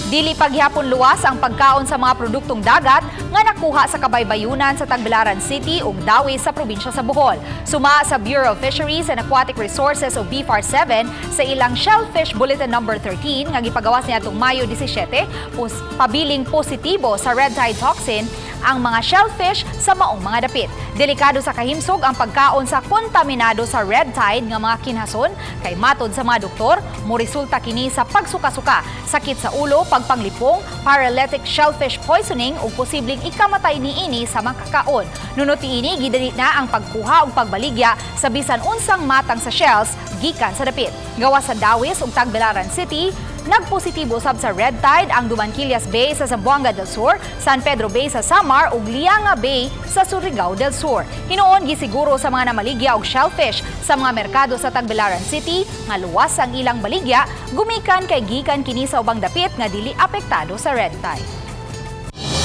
Dili paghihapon luwas ang pagkaon sa mga produktong dagat nga nakuha sa kabaybayunan sa Tagbilaran City ug Dauis sa probinsya sa Bohol. Suma sa Bureau of Fisheries and Aquatic Resources o BFAR 7 sa ilang Shellfish Bulletin number 13 nga gipagawas niadtong Mayo 17, pabiling positibo sa red tide toxin ang mga shellfish sa maong mga dapit. Delikado sa kahimsog ang pagkaon sa kontaminado sa red tide nga mga kinhason kay matod sa mga doktor, moresulta kini sa pagsuka-suka, sakit sa ulo, pagpanglipong, paralytic shellfish poisoning ug posibleng ikamatay niini sa makakaon. Nunot niini, gidali na ang pagkuha ug pagbaligya sa bisan unsang matang sa shells gikan sa dapit. Gawas sa Dauis ug Tagbilaran City, nagpositibo sab sa red tide ang Dumanquillas Bay sa Zamboanga del Sur, San Pedro Bay sa Samar ug Lianga Bay sa Surigao del Sur. Hinuon gisiguro sa mga namaligya og shellfish sa mga merkado sa Tagbilaran City nga luwas ang ilang baligya gumikan kay gikan kini sa ubang dapit nga dili apektado sa red tide.